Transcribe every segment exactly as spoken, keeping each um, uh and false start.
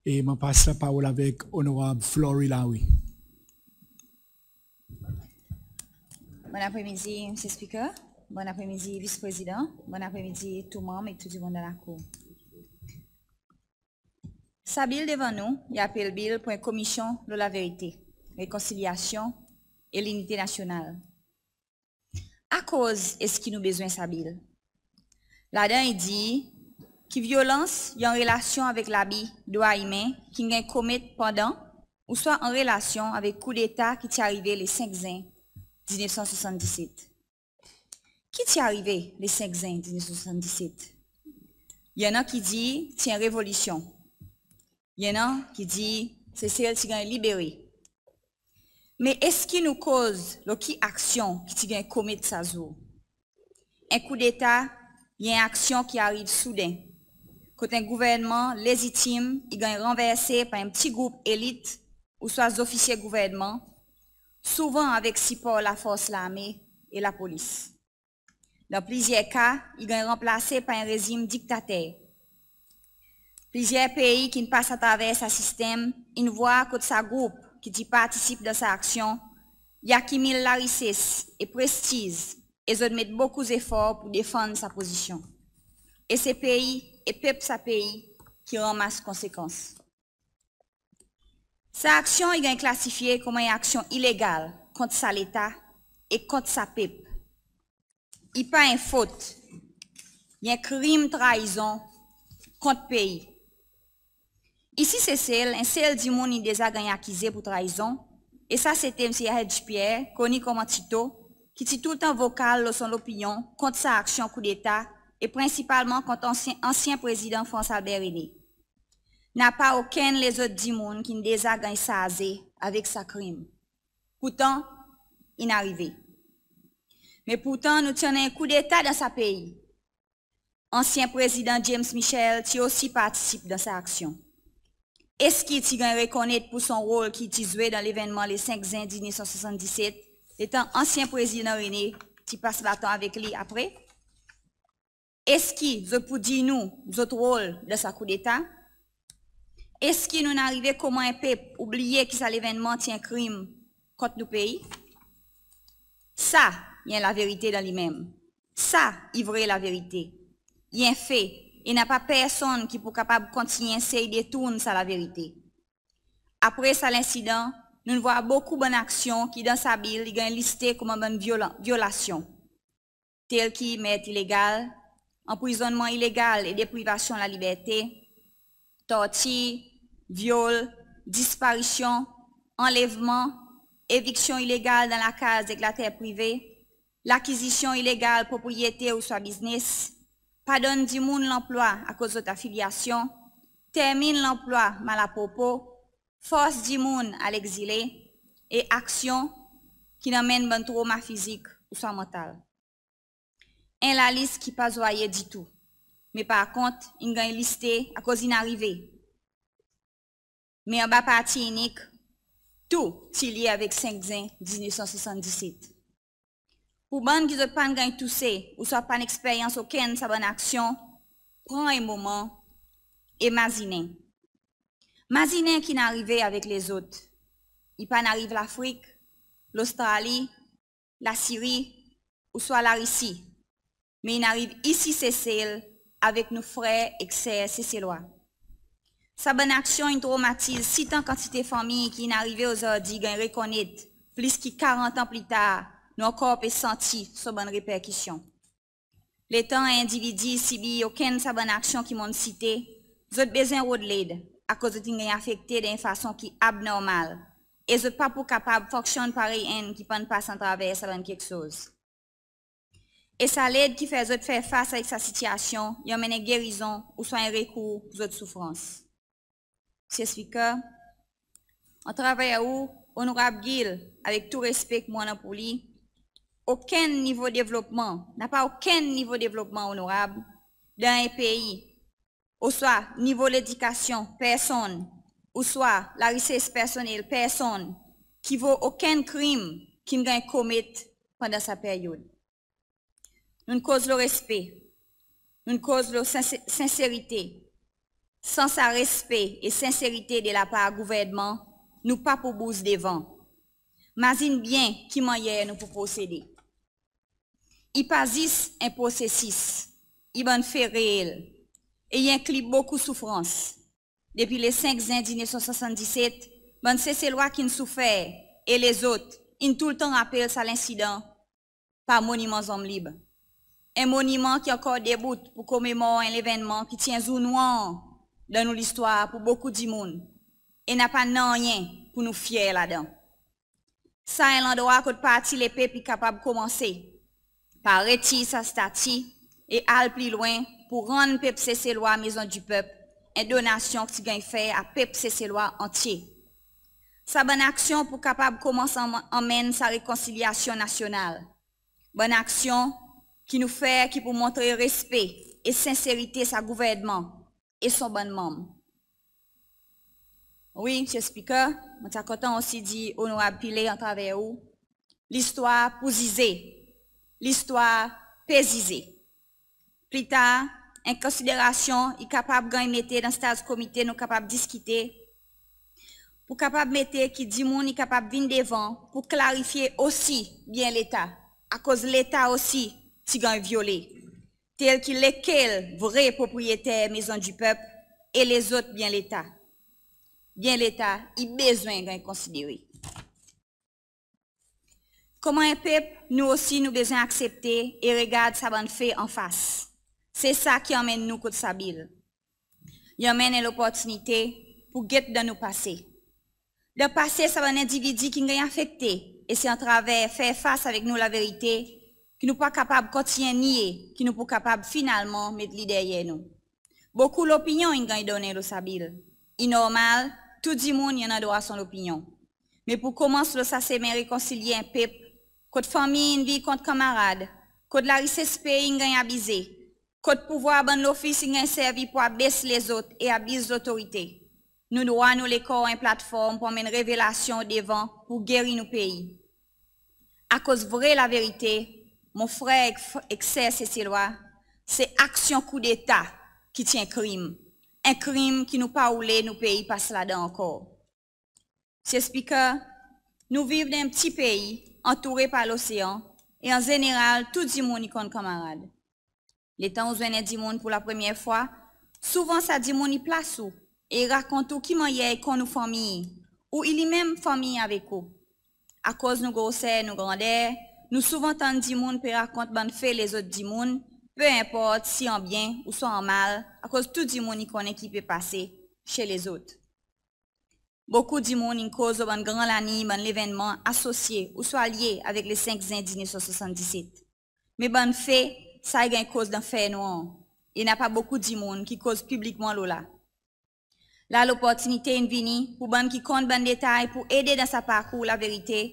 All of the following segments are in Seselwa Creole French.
E mon pas laparol avek Onorab Flory Larue. Bonn apre midi Msye Speaker. Bonn apre midi Vis Prezidan. Bonn apre midi tou manm e tou dimoun dan lakour. Sa Bil devan nou i apel Bil pour en Komisyon lo Laverite, Rekonsilyasyon e Linite Nasyonal. Akoz eski nou bezwen sa Bil? Ladan i dir ki vyolans i an relasyon avek labi drwa imen ki'n ganny komet pandan ouswa an relasyon avek koudeta ki ti arive le senk Zen diznef san swasanndiset. Ki ti arive le senk Zen diznef san swasanndiset? I annan ki dir ti en revolisyon. I annan ki dir Sesel ti ganny libere. Me eski nou koz lo ki aksyon ki ti ganny komet sa zour? En koudeta i en aksyon ki ariv souden, kot en gouvernman lezitim i ganny ranverse par en pti group elit ouswa zofisye gouvernman, souvan avek sipor lafors larme e lapolis. Dan plizyer ka, i ganny ranplase par en rezim diktater. Plizyer pei ki'n pas atraver sa sistenm in vwar kot sa group ki ti partisip dan sa aksyon i akimil larises e prestiz, e zot met bokou zefor pour defann sa pozisyon. E se pei e pep sa pei ki ranmas konsekans. Sa aksyon i ganny klasifye konman en aksyon ilegal kont sa Leta e kont sa pep. I pa en fot, i en krim traizon kont pei. Isi Sesel, en sel dimoun in deza ganny akize pour traizon, e sa sete Msye Hedge Pierre, koni konman Tito, ki ti toultan vokal lo son lopinyon kont sa aksyon koudeta e prensipalman kont ansyen, ansyen Prezidan France Albert René. Napa okenn lezot dimoun ki'n deza ganny sarze avek sa krim. Pourtan, in arive. Me pourtan, nou ti annan en koudeta dan sa pei. Ansyen Prezidan James Michel ti osi partisip dan sa aksyon. Eski i ti ganny rekonnet pour son rol ki i ti zwe dan levennman le senk Zen diznef san swasanndiset, letan ansyen Prezidan René ti pas baton avek li apre? Eski zot pou dir nou zot rol dan sa koudeta? Eski nou'n arive konman en pep oubliye ki sa levennman ti en krim kont nou pei? Sa i en laverite dan li menm. Sa i vre laverite. I en fe, e napa personn ki pou kapab kontinyen sey detourn sa laverite. Apre sa lensidan, nou'n vwar bokou bann aksyon ki dan sa Bil i ganny liste konman bann vyolan-, vyolasyon, tel ki mert ilegal, anprizonnman ilegal e deprivasyon laliberte, tortir, vyol, disparisyon, anlevman, eviksyon ilegal dan lakaz ek later prive, lakizisyon ilegal propriyete ouswa biznes, pa donn dimoun lanplwa akoz zot afilyasyon, termin lanplwa malapropo, fors dimoun al egzile, e aksyon ki'n anmenn bann troma fizik ouswa mantal. En lalis ki pa zwaye ditou, me par kont in ganny liste akoz in arive. Me anba parti inik, tou ti lye avek senk Zen diznef san swasanndiset. Pour bann ki zot pa'n ganny touse ouswa pa'n eksperyans okenn sa bann aksyon, pran en moman e mazinen. Mazinen ki'n arive avek lezot. I pa'n ariv Lafrik, Lostrali, Lasiri, ouswa Larisi, me in ariv isi Sesel avek nou frer ek ser Seselwa. Sa bann aksyon in tromatiz sitan kantite fanmir ki'n arive ozordi ganny rekonnet, plis ki karant an pli tar, nou ankor pe santi son bann reperkisyon. Letan en endividi i sibir okenn sa bann aksyon ki mon'n site, zot bezwen rod led, akoz zot in ganny afekte dan en fason ki abnormal, e zot pa pou kapab fonksyonn parey enn ki pa'n pas atraver sa bann keksoz. E sa led ki fer zot fer fas avek sa sitiyasyon i anmenn en gerizon ouswa en rekour pour zot soufrans. Msye Speaker, atraver ou, Onorab Gill, avek tou respe ki mon annan pour li, okenn nivo devlopman, napa okenn nivo devlopman, Onorab, dan en pei, ouswa nivo ledikasyon personn, ouswa larises personnel personn, ki vo okenn krim ki'n ganny komet pandan sa peryod. Nou'n koz lo respe, nou'n koz lo sense-, senserite, San sa respe e senserite de lapar Gouvernman, nou pa pou bouz devan. Mazin byen ki mannyer nou pou prosede. I pa zis en prosesis, i bann fe reel, e i enkli bokou soufrans. Depi le senk Zen diznef san swasanndiset, bann Seselwa ki'n soufer e lezot in toultan rapel sa lensidan par Moniman Zonm Lib. En moniman ki ankor debout pour komemor en levennman ki ti en zour nwanr dan nou listwar pour bokou dimoun, e napa nanryen pour nou fyer ladan. Sa en landrwa kot Parti Lepep i kapab konmanse par retir sa stati e al pli lwen pour rann pep Seselwa Maison du Peuple, en donasyon ki ti ganny fer a pep Seselwa antye. Sa bann aksyon pou kapab konmans anm-, anmenn sa rekonsilyasyon nasyonal. Bann aksyon ki nou fer ki pou montre respe e senserite sa Gouvernman e son bann manm. Wi, Msye Speaker, mon ti a kontan osi dir Onorab Pillay atraver ou, listwar pou zize, listwar pe zize. Pli tar, en konsiderasyon i kapab ganny mete dan staz komite, nou kapab diskite, pour kapab mete ki dimoun i kapab vin devan pour klarifye osi byen Leta, akoz Leta osi ti ganny vyole, tel ki lekel vre propriyeter Maison du Peuple e lezot byen Leta. Byen Leta i bezwen ganny konsidere. Konman en pep, nou osi nou bezwen aksepte e regard sa bann fe anfas. Se sa ki anmenn nou kot sa Bil. I anmenn en loportinite pour get dan nou pase. Dan pase, sa bann endividi ki'n ganny afekte, e se atraver fer fas avek nou laverite ki nou pa kapab kontinyen nye, ki nou pou kapab finalman met li deryer nou. Bokou lopinyon in ganny donnen lo sa Bil. I normal, tou dimoun i annan drwa son lopinyon. Me pour konmans lo sa semen rekonsilye en pep, kot fanmir in vir kont kanmarad, kot larises pei in ganny abize, kot pouvwar bann lofis in ganny servi pour abes lezot e abiz lotorite, nou drwa nou lekor en platform pour anmenn revelasyon devan pour geri nou pei. Akoz vre laverite, mon frer ek f-, ek ser Seselwa, se aksyon koudeta ki ti en krim. En krim ki nou pa oule nou pei pas ladan ankor. Msye Speaker, nou viv dan en pti pei antoure par losean e an zeneral tou dimoun i konn kanmarad. Letan ou zwenn en dimoun pour lapremyer fwa, souvan sa dimoun i plas ou e i rakont ou ki mannyer i konn ou fanmir, ou i li menm fanmir avek ou. Akoz nou groser, nou grander, nou souvan tann dimoun pe rakont bann fe lezot dimoun, pe enport si an byen ouswa an mal, akoz tou dimoun i konnen ki pe pase se lezot. Bokou dimoun in koz lo bann gran laliny, bann levennman asosye ouswa lye avek le senk Zen diznef san swasanndiset. Me bann fe, sa i ganny koz dan fernwanr. E napa bokou dimoun ki koz piblikman lo la. La loportinite in vini pour bann ki konn bann detay pour ede dan sa parkour laverite,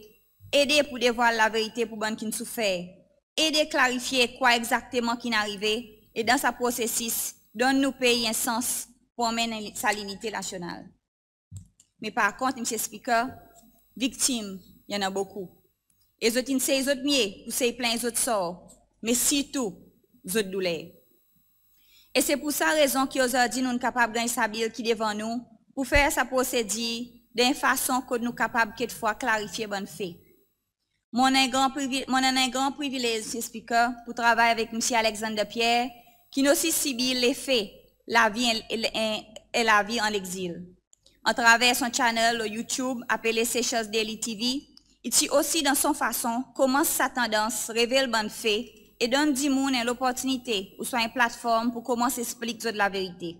ede pour devwal laverite pour bann ki'n soufer, ede klarifye kwa egzakteman ki'n arive, e dan sa prosesis, donn nou pei en sans pour anmenn sa linite nasyonal. Me par kont, Msye Speaker, viktim, i annan bokou. E zot in sey zot mye pour sey plenny zot sor, me sirtou zot douler. E se pour sa rezon ki ozordi nou'n kapab ganny sa Bil ki devan nou, pour fer sa prosedir dan en fason kot nou kapab kekfwa klarifye bann fe. Mon annan en gran privi-, mon annan en gran privilez, Msye Speaker, pour travay avek Msye Alexander Pierre, ki'n osi sibir lefe lavi en, en, en, en lavi an legzil. Atraver son channel lo YouTube apele Seychelles Daily T V, i ti osi dan son fason konmans sa tandans revel bann fe e donn dimoun en loportinite ouswa en platform pour konmans eksplik zot laverite.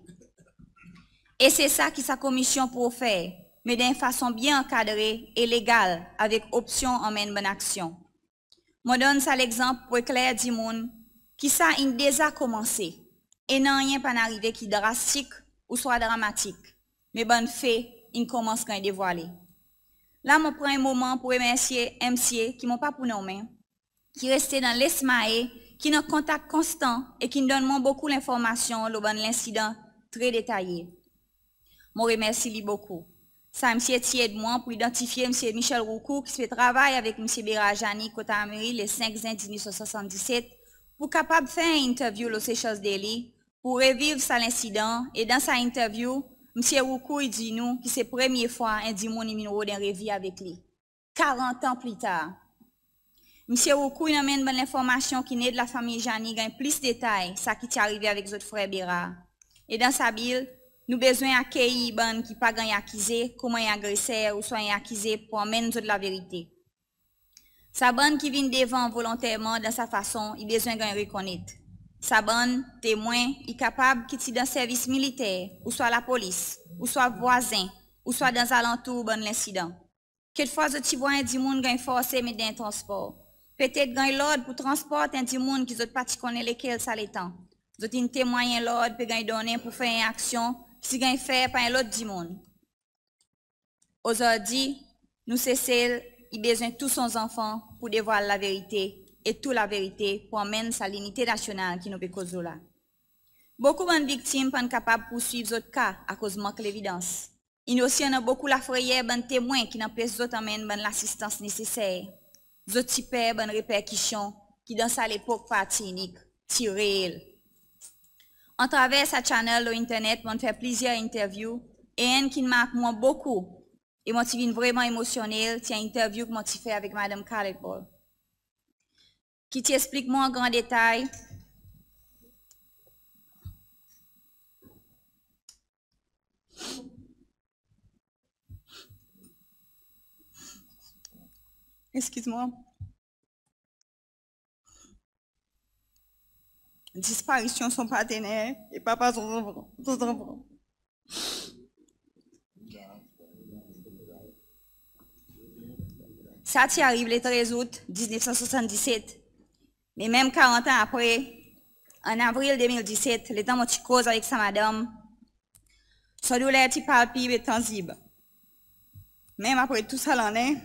E se sa ki sa komisyon pou ofer, me dan en fason byen ankadre e legal avek opsyon anmenn bann aksyon. Mon donn sa legzanp pour ekler dimoun ki sa in deza konmanse e nanryen pa'n arive ki drastik ouswa dramatik, me bann fe in konmans ganny devwale. La mon pran en moman pour remersye en msye ki mon pa pou nonmen, ki reste dan Les Mahe, ki'n an kontak konstan e ki'n donn mwan bokou lenformasyon lo bann lensidan tre detaye. Mon remersi li bokou. Sa msye ti ed mwan pour idantifye Msye Michel Roucou ki ti pe travay avek Msye Bérard Jeanny kot Armurerie le senk Zen diznef san swasanndiset pour kapab fer en interview lo Seychelles Daily pour reviv sa lensidan, e dan sa interview, Msye Roucou i dir nou ki se premye fwa en dimoun i vin rod en revi avek li. Karant an pli tar. Msye Roucou in anmenn bann lenformasyon ki'n ed lafanmir Jannie ganny plis detay sa ki ti arive avek zot frer Bérard. E dan sa bil, nou bezwen akeyi bann ki pa ganny akize koman en agreser ouswa en akize pour anmenn zot laverite. Sa bann ki vin devan volonterman dan sa fason, i bezwen ganny rekonnet. Sa bann temwen i kapab ki ti dan servis militer, ouswa lapolis, ouswa vwazen, ouswa dan zalantour bann lensidan. Kekfwa zot ti vwar en dimoun ganny forse met dan en transpor. Petet ganny lord pour transport en dimoun ki zot pa ti konnen lekel sa letan. Zot in temwanny en lord pe ganny donnen pour fer en aksyon ki ti ganny fer par en lot dimoun. Ozordi, nou Sesel i bezwen tou son zanfan pour devwal laverite, e tou laverite pour anmenn sa linite nasyonal ki nou pe koz lo la. Bokou bann viktim pa'n kapab pourswiv zot ka akoz mank levidans. In osi annan bokou lafreyer bann temwen ki'n anpes zot anmenn bann lasistans neseser. Zot ti per bann reperkisyon ki dan sa lepok Parti Inik ti reel. Atraver sa channel lo internet, mon'n fer plizyer interview, e enn ki'n mark mwan bokou, e mon ti vin vreman emosyonnel, ti en interview ki mon ti fer avek Madanm Carlette Paul, ki ti eksplik mwan an gran detay Eskiz mwan. Disparisyon son partner e papa son zanfan. Sa ti ariv le trez Out diznef san swasanndiset. Me menm karant an apre, an Avril de mil diset, letan mon ti koz avek sa madanm, son douler ti palpib e tanzib. Menm apre tou sa lannen,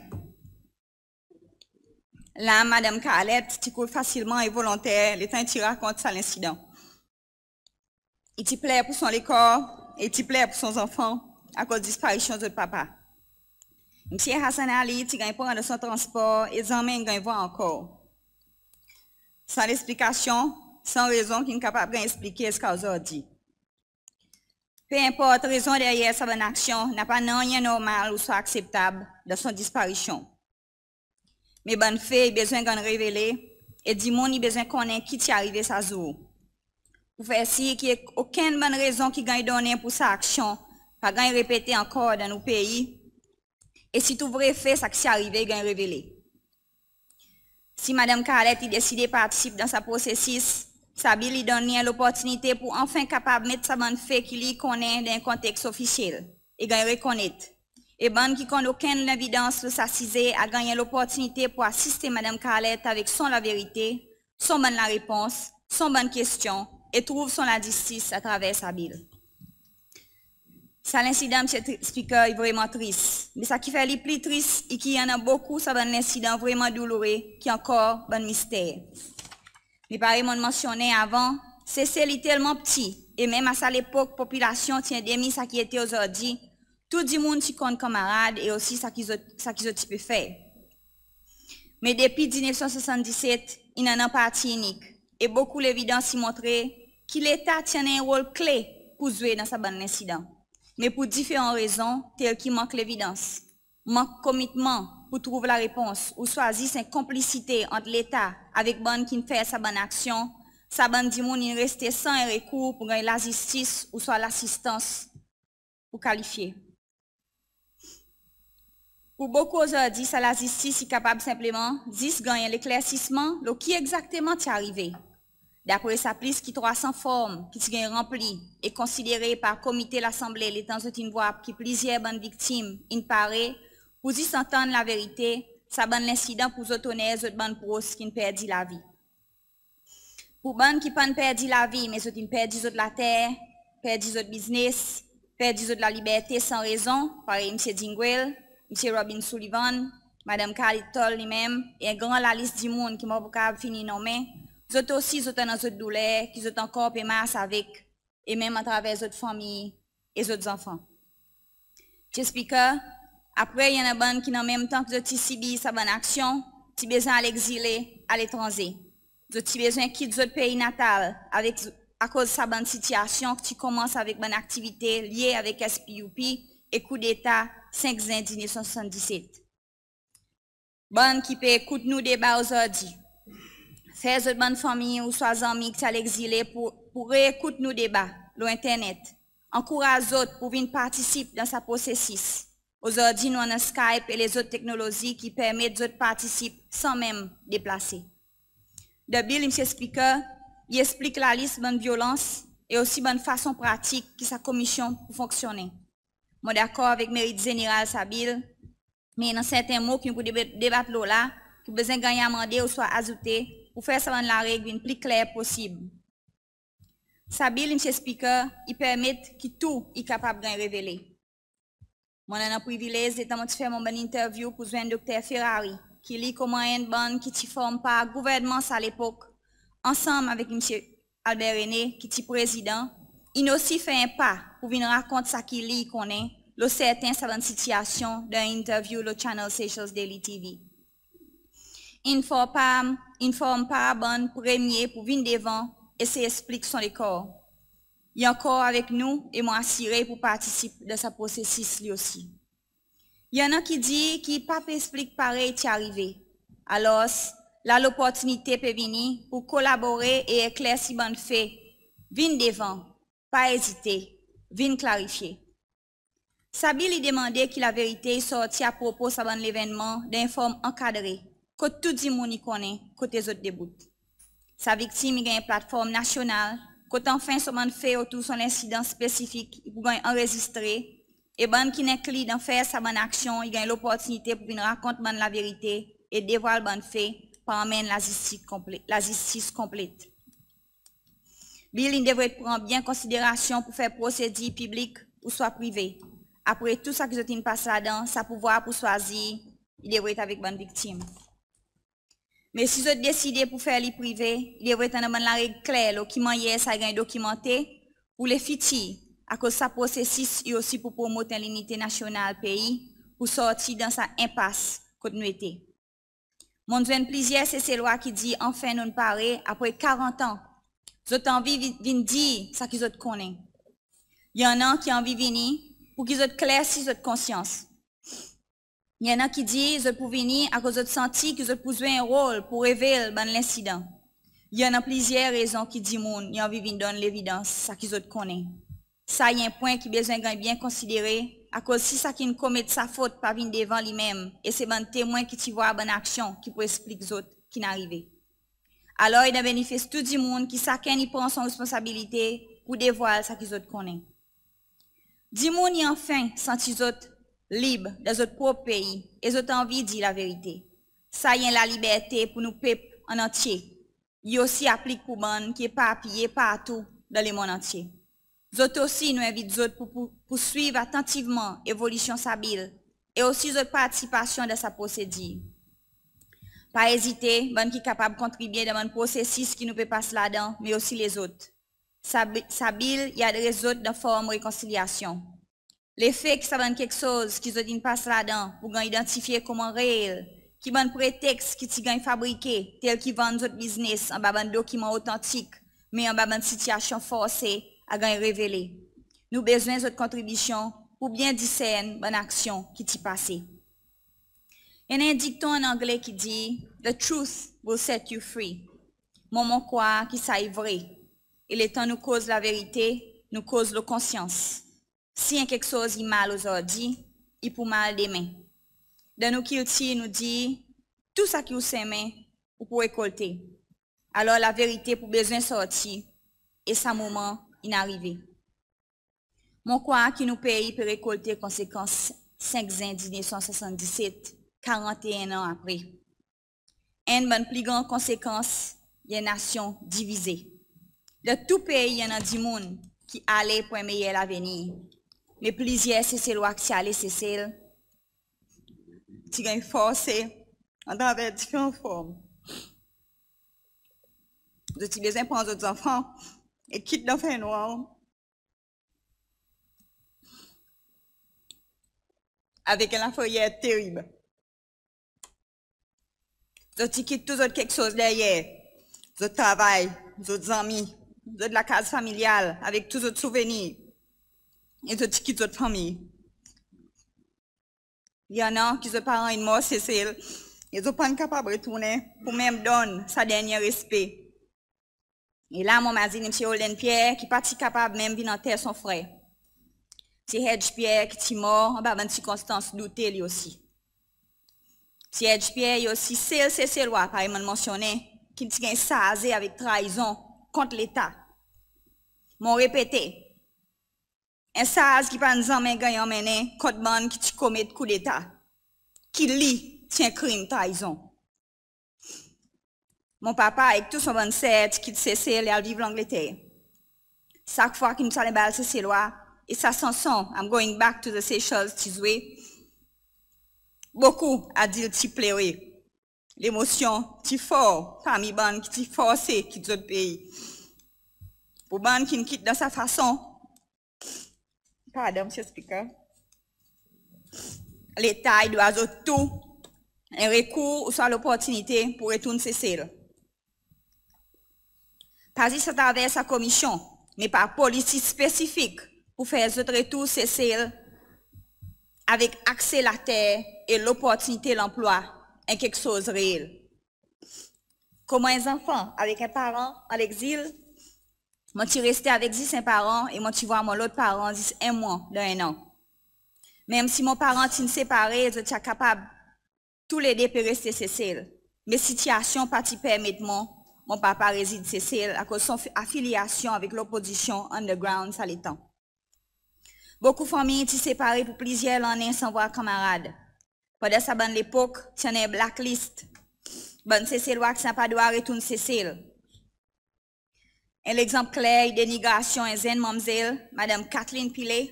larm Madanm Carlette ti koul fasilman e volonter letan i ti rakont sa lensidan. I ti pler pour son lekor, e i ti pler pour son zanfan akoz disparisyon zot papa. Msye Hassan Ali ti ganny pran dan son transpor e zanmen in ganny vwar ankor. San leksplikasyon, san rezon ki'n kapab ganny eksplike ziska ozordi. Pe enport rezon deryer sa bann aksyon, napa nanryen normal ouswa akseptab dan son disparisyon. Me bann fe i bezwen ganny revele, e dimoun i bezwen konnen ki ti arive sa zour. Pour fer sir ki okenn bann rezon ki ganny donnen pour sa aksyon pa ganny repete ankor dan nou pei, e sirtou vre fe sa ki ti arive i ganny revele. Si Madanm Carlette i deside partisip dan sa prosesis, sa bil i donn li en loportinite pour anfen kapab met sa bann fe ki li i konnen dan en konteks ofisyel e ganny rekonnet. E bann ki konn okenn levidans lo sa size a ganny en loportinite pour asiste Madanm Carlette avek son laverite, son bann larepons, son bann kestyon, e trouv son lazistis atraver sa bil. Sa lensidan, Msye Tri-, Speaker, i vreman tris. Me sa ki fer li pli tris, i ki i annan bokou sa bann lensidan vreman douloure ki ankor bann mister. Me parey mon'n mansyonnen avan, Sesel i telman pti, e menm a sa lepok popilasyon ti en demi sa ki i ete ozordi, tou dimoun ti konn kanmarad e osi sa ki zot, sa ki zot ti pe fer. Me depi diznef san swasanndiset, in annan Parti Inik, e bokou levidans i montre ki Leta ti annan en rol kle pour zwe dan sa bann lensidan. Me pour diferan rezon, tel ki mank levidans, mank komitman pour trouv larepons, ouswa zis en konplisite ant Leta avek bann ki'n fer sa bann aksyon, sa bann dimoun in reste san en rekour pour ganny lazistis ouswa lasistans pour kalifye. Pour bokou ozordi, sa lazistis i kapab senpleman zis ganny en leklersisman lo ki egzakteman ti arive. Dapre sa plis ki trwa san form ki ti ganny ranpli e konsidere par Komite Lasanble letan zot in vwar ki plizyer bann viktim in pare pour zis antann laverite, sa bann lensidan pour zot oner zot bann pros ki'n perdi lavi. Pour bann ki pa'n perdi lavi, me zot in perdi zot later, perdi zot biznes, perdi zot laliberte san rezon, parey Msye Dingwell, Msye Robin Sullivan, Madanm Carlette Tol li menm, e en gran lalis dimoun ki mon pa kapab fini nonmen, zot osi zot annan zot douler ki zot ankor pe mars avek, e menm atraver zot fanmir e zot zanfan. Msye Speaker, apre i annan bann ki an menm tan ki zot ti sibir sa bann aksyon, ti bezwen al egzile aletranze. Zot ti bezwen kit zot pei natal avek, akoz sa bann sitiyasyon ki ti konmans avek bann aktivite lye avek S P U P e koudeta senk Zen diznef san swasanndiset. Bann ki pe ekout nou deba ozordi, fer zot bann fanmir ouswa zanmi ki ti al egzile pour, pour reekout nou deba lo enternet. Ankouraz zot pour vin partisip dan sa prosesis. Ozordi nou annan Skype e lezot teknolozi ki permet zot partisip san menm deplase. Dan Bill, Msye Speaker, i eksplik lalis bann vyolans e osi bann fason pratik ki sa komisyon pou fonksyonnen. Mon dakor avek merit zeneral sa Bill, me i annan serten mo ki nou pou deba, debat lo la, ki bezwen ganny amande ouswa azoute pour fer sa bann lareg vin pli kler posib. Sa Bill, Msye Speaker, i permet ki tou i kapab ganny revele. Mon annan privilez letan mon ti fer mon bann interview pour zwenn Dokter Ferrari, ki li konman enn bann ki ti form par gouvernman sa lepok, ansanm avek Msye Albert René ki ti Prezidan, in osi fer en pa pour vin rakont sa ki li i konnen lo serten sa bann sitiyasyon dan interview lo Channel Seychelles Daily T V. In form par, in form par bann premye pour vin devan e se eksplik son lekor. I ankor avek nou e mon asire i pou partisip dan sa prosesis li osi. I annan ki dir ki i pa pe eksplik parey ti arive. Alors, la loportinite pe vini pour kolabore e eklersi bann fe. Vin devan, pa ezite, vin klarifye. Sa Bill i demande ki laverite i sorti apropo sa bann levennman dan en form ankadre, kot tou dimoun i konnen kote zot debout. Sa viktim i ganny en platform nasyonal, kot anfen son bann fe otour son lensidan spesifik i pou ganny anrezistre, e bann ki'n enkli dan fer sa bann aksyon i ganny loportinite pour vin rakont bann laverite e devwal bann fe, pour anmenn lazistis konple-, lazistis konplet. Bill in devret pran byen konsiderasyon pour fer prosedir piblik ouswa prive. Apre tou sa ki zot in pas ladan, sa pouvwar pour swazir i devret avek bann viktim. Me si zot deside pour fer li prive, i devret annan bann lareg kler lo ki mannyer sa i ganny dokimante pour lefitir, akoz sa prosesis i osi pour promot en linite nasyonal pei pour sorti dan sa enpas kot nou ete. Mon'n zwenn plizyer Seselwa ki dir anfen nou'n pare apre karant an. Zot anvi vi-, vin dir sa ki zot konnen. I annan ki anvi vini pour ki zot klersi zot konsyans. I annan ki dir zot pou vini akoz zot santi ki zot pou zwe en rol pour revel bann lensidan. I annan plizyer rezon ki dimoun i anvi vin donn levidans sa ki zot konnen. Sa i en pwen ki bezwen ganny byen konsidere, akoz si sa ki'n komet sa fot pa vin devan li menm, e se bann temwen ki ti vwar bann aksyon ki pou eksplik zot ki'n arive. Alor i dan benefis tou dimoun ki sakenn i pran son responsabilite pour devwal sa ki zot konnen. Dimoun i anfen santi zot lib dan zot prop pei e zot anvi dir laverite. Sa i en laliberte pour nou pep an antye. I osi aplik pour bann ki eparpiye partou dan lemonn antye. Zot osi, nou envit zot pour, pour, pour swiv atantivman evolisyon sa Bill e osi zot partisipasyon dan sa prosedir. Pa ezite, bann ki kapab kontribye dan bann prosesis ki nou pe pas ladan, me osi lezot. Sa Bi-, sa Bill i adres zot dan form rekonsilyasyon. Lefe ki sa bann keksoz ki zot in pas ladan pou ganny idantifye konman reel, ki bann preteks ki ti ganny fabrike, tel ki vann zot biznes anba bann dokiman otantik, me anba bann sitiyasyon forse, a ganny revele. Nou bezwen zot kontribisyon pour byen disern bann aksyon ki ti pase. Annan en dikton an Angle ki dir, "The truth will set you free." Mwan mon krwar ki sa i vre. E letan nou koz laverite, nou koz lo konsyans. Si en keksoz i mal ozordi, i pou mal demen. Dan nou kiltir nou dir, "Tou sa ki ou semen, ou pou rekolte." Alor laverite pou bezwen sorti, e sa moman in arive. Mon krwar ki nou pei pe rekolte konsekans senk Zen diznef san swasanndiset, karant e en an apre. Enn bann pli gran konsekans, i en nasyon divize. Dan tou pei i annan dimoun ki ale pour en meyer lavenir. Me plizyer Seselwa ki ti ale Sesel ti ganny forse atraver diferan form. Zot ti bezwen pran zot zanfan e kit dan fennwar avek en lafreyer terib. Zot ti kit tou zot keksoz deryer, zot travay, zot zanmi, zot lakaz familyal avek tou zot souvenir e zot ti kit zot fanmir. I annan ki zot paran in mor Sesel e zot pa'n kapab retournen pour menm donn sa dernyen respe. E la mon mazin Msye Holden Pierre ki pa ti kapab menm vin anter son frer. Msye Hedge Pierre ki ti mor anba bann sirkonstans doute li osi. Msye Hedge Pierre i osi sel Seselwa, parey mon'n mansyonnen, ki ti ganny sarze avek traizon kont Leta. Mon repete, en sarz ki pa'n zanmen ganny anmennen kont bann ki ti komet koudeta, ki li ti en krim traizon. Mon papa ek tou son bann ser ti kit Sesel e al viv Langleter. Sak fwa ki nou ti al en bal Seselwa, e sa sanson I'm going back to the Seychelles ti zwe, bokou adilt ti plere. Lemosyon ti for parmi bann ki ti forse kit zot pei. Pour bann ki'n kit dan sa fason, pardon, Msye Speaker, Leta i dwa zot tou en rekour ouswa loportinite pour retourn Sesel. Pa zis atraver sa komisyon, me par polisi spesifik pour fer zot retour Sesel avek akse later e loportinite lanplwa, en keksoz reel. Konman en zanfan avek en paran an legzil, mon ti reste avek zis en paran e mon ti vwar mon lot paran zis en mwan dan en an. Menm si mon paran ti'n separe, zot ti a kapab toulede pe reste Sesel. Me sitiyasyon pa ti permet mwan mon papa rezid Sesel akoz son afilyasyon avek lopozisyon underground sa letan. Bokou fanmir ti separe pour plizyer lannen san vwar kanmarad. Pandan sa bann lepok, ti annan en blacklist bann Seselwa ki ti pa dwa retourn Sesel. En legzanp kler i denigrasyon en zenn manmzel, Madanm Kathleen Pillay.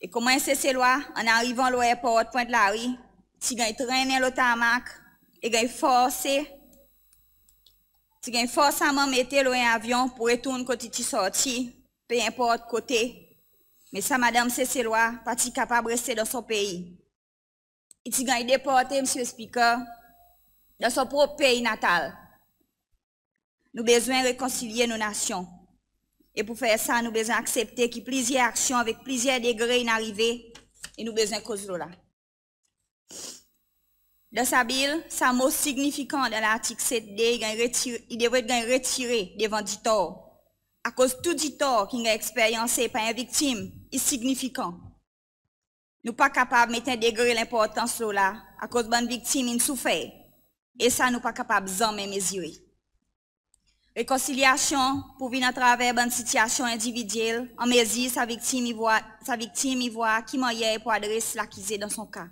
E konman en Seselwa, an arivan lo airport Pointe Larue, ti ganny trennen lo tarmak e ganny forse, ti ganny forseman mete lo en avyon pour retourn kot i ti sorti, pe enport kote. Me sa madanm Seselwa pa ti kapab reste dan son pei. I ti ganny deporte, Msye Speaker, dan son prop pei natal. Nou bezwen rekonsilye nou nasyon. E pour fer sa, nou bezwen aksepte ki plizyer aksyon avek plizyer degre in arive e nou bezwen koz lo la. Dan sa Bil, sa mo signifikan dan Lartik set de i ganny retire, i devret ganny retire devan ditor. Akoz tou ditor ki'n ganny eksperyanse par en viktim i signifikan. Nou pa kapab met en degre lenportans lo la, akoz bann viktim in soufer, e sa nou pa kapab zanmen mezire. Rekonsilyasyon pour vin atraver bann sitiyasyon endividyel, an mezir sa viktim i vwar, sa viktim i vwar ki mannyer pour adres lakize dan son ka.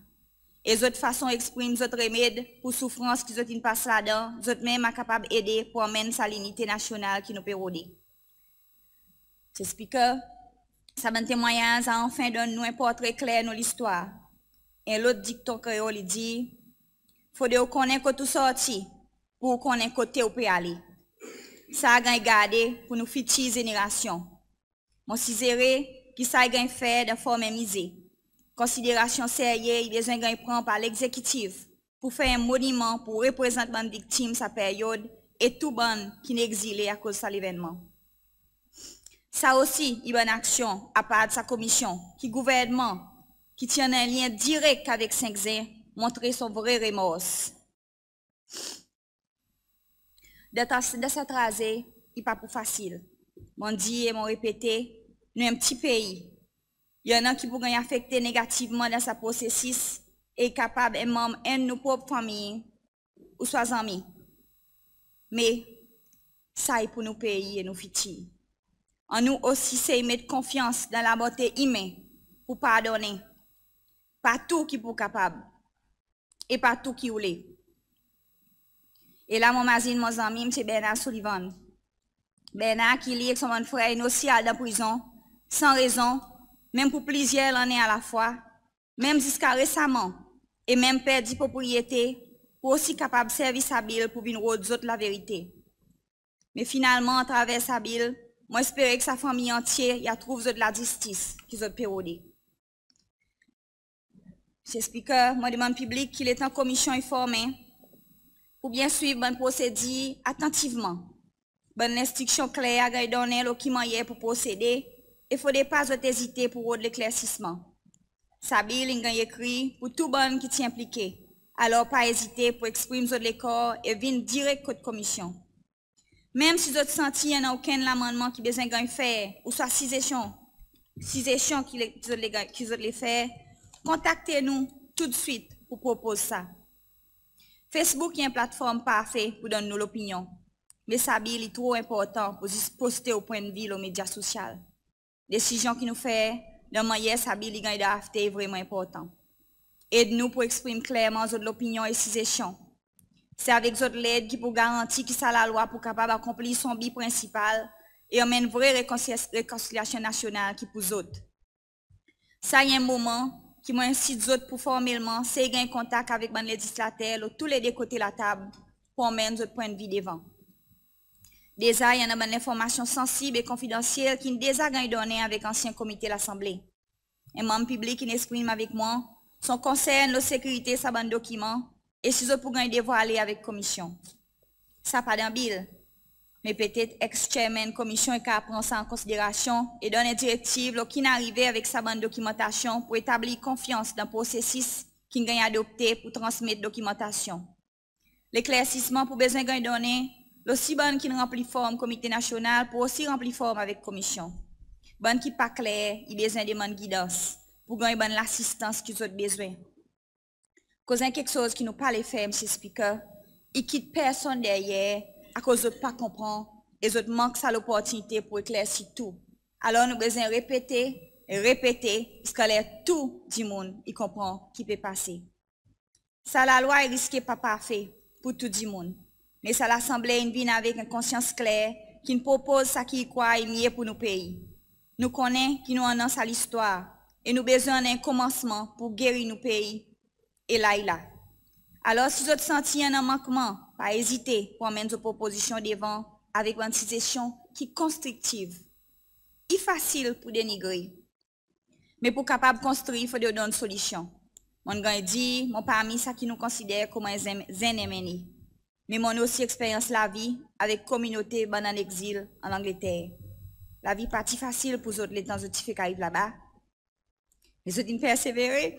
E zot fason eksprim zot remed pour soufrans ki zot in pas ladan, zot menm a kapab ede pour anmenn sa linite nasyonal ki nou pe rode. Msye Speaker, sa bann temwanyaz a anfen donn nou en portre kler nou listwar. En lot dikton kreol i dir, fodre ou konnen kot ou sorti pour ou konnen kote ou pe ale. Sa a ganny garde pour nou fitir zenerasyon. Mon sizere ki sa i ganny fer dan form en mize. Konsiderasyon serye i bezwen ganny pran par Legzekitif pour fer en moniman pour reprezant bann viktim sa peryod e tou bann ki'n egzile akoz sa levennman. Sa osi i bann aksyon apard sa komisyon ki gouvernman ki ti annan en lyen direk avek senk Zen montre son vre remors. Dan sa, dan sa traze, i pa pou fasil. Mon dir e mon repete, nou en pti pei. I annan ki pou ganny afekte negativman dan sa prosesis e i kapab en manm enn nou prop fanmir ouswa zanmi. Me sa i pour nou pei e nou fitir. Annou osi sey met konfyans dan labonte imen pour pardonnen. Pa tou ki pou kapab. E pa tou ki oule. E la mon mazin mon zanmi Msye Bernard Sullivan. Bernard ki li ek son bann frer in osi al dan prizon san rezon, menm pour plizyer lannen alafwa, menm ziska resaman, e menm perdi propriyete pour osi kapab servi sa Bil pour vin rod zot laverite. Me finalman, atraver sa Bil, mon espere ki sa fanmir antye i a trouv zot lazistis ki zot pe rode. Msye Speaker, mon demann piblik ki letan komisyon i formen, pour byen swiv bann prosedir atantivman. Bann lenstriksyon kler a ganny donnen lo ki mannyer pou prosede e fodre pa zot ezite pou rod leklersisman. Sa Bil in ganny ekrir pour tou bann ki ti enplike, alor pa ezite pou eksprim zot lekor e vin direk kot Komisyon. Menm si zot santi i annan okenn lamannman ki bezwen ganny fer ouswa sizesyon, sizesyon ki le, ki zot le, ki zot le fer, kontakte nou toudswit pour propoz sa. Facebook i en platform parfe pour donn nou lopinyon, me sa Bil i tro enportan pour zis poste ou pwennvi lo medya sosyal. Desizyon ki nou fer dan mannyer sa Bil i ganny drafte i vreman enportan. Ed nou pour eksprim klerman zot lopinyon e sizesyon. Se avek zot led ki pou garanti ki sa Lalwa pou kapab akonpli son bi prensipal e anmenn vre rekonsi-, rekonsilyasyon nasyonal ki pour zot. Sa i en moman ki mon ensit zot pour formelman sey ganny kontak avek bann lezislater lo tou le de kote latab pour anmenn zot pwennvi devan. Deza i annan bann lenformasyon sansib e konfidansyel ki'n deza ganny donnen avek ansyen Komite Lasanble. En manm piblik in eksprim avek mwan son konsern lo sekirite sa bann dokiman e si zot pou ganny devwale avek Komisyon. Sa pa dan Bil, me petet ex-chairman Komisyon i kapab pran sa an konsiderasyon e donn en direktiv lo ki'n arive avek sa bann dokimantasyon pour etablir konfyans dan prosesis ki'n ganny adopte pour transmet dokimantasyon. Leklersisman pou bezwen ganny donnen lo si bann ki'n ranpli form Komite Nasyonal pou osi ranpli form avek Komisyon. Bann ki pa kler i bezwen demann gidans pour ganny bann lasistans ki zot bezwen. Akoz en keksoz ki nou pa le fer, Msye Speaker, i kit personn deryer akoz zot pa konpran e zot mank sa loportinite pour eklersi tou. Alor nou bezwen repete e repete ziska ler tou dimoun i konpran ki pe pase. Sa Lalwa i riske pa parfe pour tou dimoun, me sa Lasanble in vin avek en konsyans kler ki'n propoz sa ki i krwar i mye pour nou pei. Nou konnen ki nou annan sa listwar e nou bezwen annan en komansman pour geri nou pei e la i la. Alor si zot santi i annan mankman, pa ezite pour anmenn zot propozisyon devan avek bann sizesyon ki konstriktiv. I fasil pour denigre, me pour kapab konstri fodre ou donn solisyon. Mon'n ganny dir mon parmi sa ki nou konsider konman en zen-, zenn MNA. Me mon'n osi eksperyans lavi avek kominote bann an egzil an Langleter. Lavi pa ti fasil pour zot letan zot ti fek ariv laba, me zot in persevere.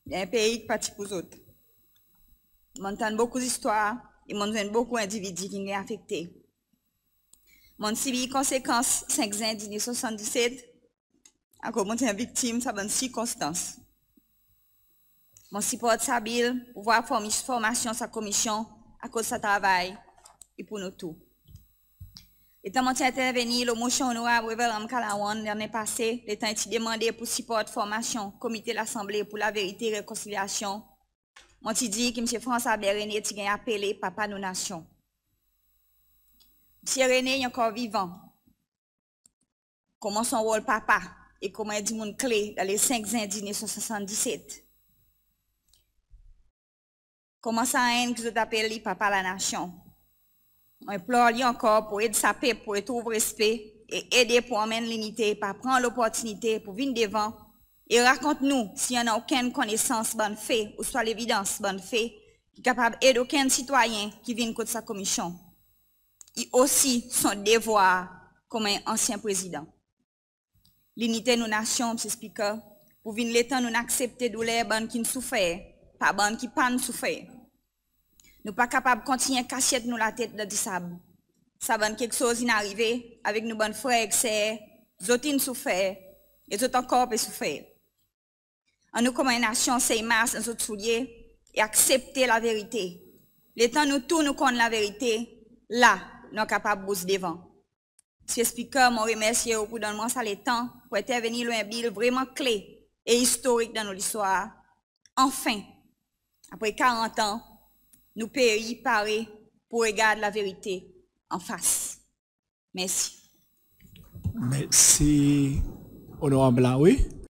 Dan en pei ki pa ti pour zot. Mon'n tann bokou zistwar e mon'n zwenn bokou endividi ki'n ganny afekte. Mon'n sibir konsekans senk Zen diznef san swasanndiset, akoz mon'n ti en viktim sa bann sirkonstans. Mon siport sa Bil pour vwar formi-, formasyon sa Komisyon, akoz sa travay i pour nou tou. Letan mon ti entervenir lo mosyon Onorab Wavel Ramkalawan lannen pase, letan i ti demande pour siport formasyon Komite Lasanble pour Laverite e Rekonsilyasyon, mon ti dir ki Msye Franz Albert René ti ganny apele Papa nou Nasyon. Msye René i ankor vivan, konman son rol papa e konman en dimoun kle dan le senk Zen diznef san swasanndiset. Konman sa enn ki zot apel li Papa Lanasyon. Mon enplor li ankor pour ed sa pep pour retrouv respe e ede pour anmenn linite, pa pran loportinite pour vin devan e rakont nou si i annan okenn konnesans bann fe ouswa levidans bann fe ki kapab ed okenn sitwayen ki vin kot sa Komisyon. I osi son devwar konman en ansyen Prezidan. Linite nou nasyon, Msye Speaker, pou vin letan nou'n aksepte douler bann ki'n soufer par bann ki pa'n soufer. Nou pa kapab kontinyen kasyet nou latet dan disab. Sa bann keksoz in arive avek nou bann frer ek ser, zot in soufer e zot ankor pe soufer. Annou konman en nasyon sey mars dan zot soulye e aksepte laverite. Letan nou tou nou konn laverite, la nou a kapab bouz devan. Msye Speaker, mon remersye ou pour donn mwan sa letan pour entervenir lo en Bil vreman kle e istorik dan nou listwar. Anfen, apre karant an, nou pei pare pour regard laverite anfas. Mersi. Mersi, Onorab Larue.